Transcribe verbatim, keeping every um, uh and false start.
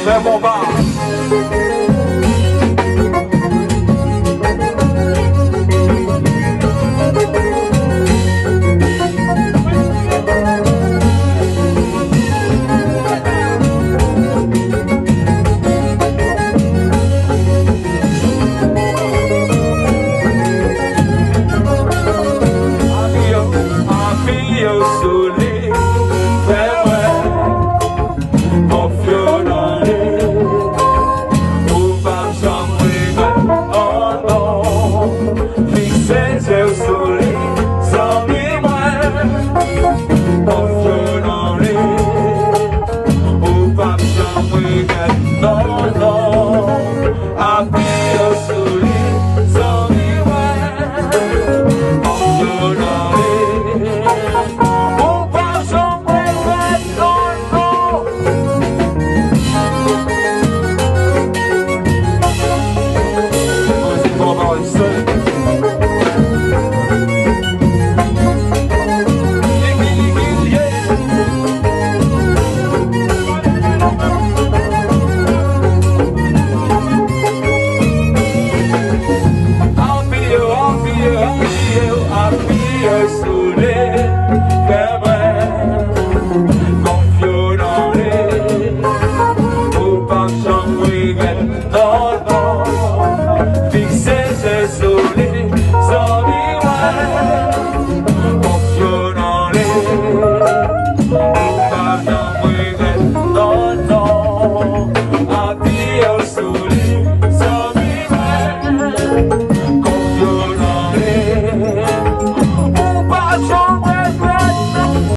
Fè konpa. Apiye w, apiye w sou li, fè mwen konfye w nan li. Ou p ap janm regrèt, non, non. Fikse je w sou li, zanmi mwen. Konfye w nan li. Ou p ap janm regrèt, non, non. Apiye w sou li, zanmi mwen. Konfye w nan li. Ou p ap janm regrèt, non, non. Apiye w, apiye w, apiye w, apiye w sou li, fè mwen konfye w nan li. Ou p ap janm regrèt, non, non. Fikse je w sou li, zanmi mwen. Konfye w nan li. Ou p ap janm regrèt, non, non. Apiye w sou li.